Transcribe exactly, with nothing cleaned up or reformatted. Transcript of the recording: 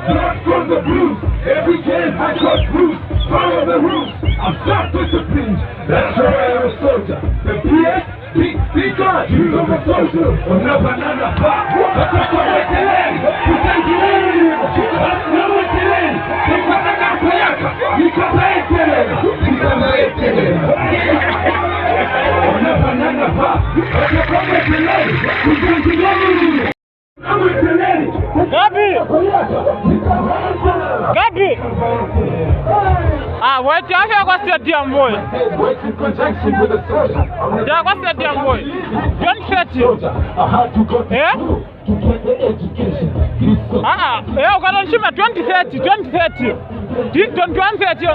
Not from the blues. Every game has got rules. Follow the rules. I'm self-disciplined. That's why I'm a soldier. The P S, big, big God, he's a soldier. Ona banana ba. Batata weteleni. Kutengi weteleni. Batata weteleni. Kupata kapo yaka. Nikapa eteleni. Nikapa eteleni. Ona banana ba. Batata weteleni. Kutengi weteleni. Gabi! Gabi! Ah, wait, I hear kwa stadium boy. There kwa stadium boy. Twenty thirty. Eh? Ah, ah, eh, ukala nshima twenty thirty, twenty thirty. Di-, twenty-one thirty.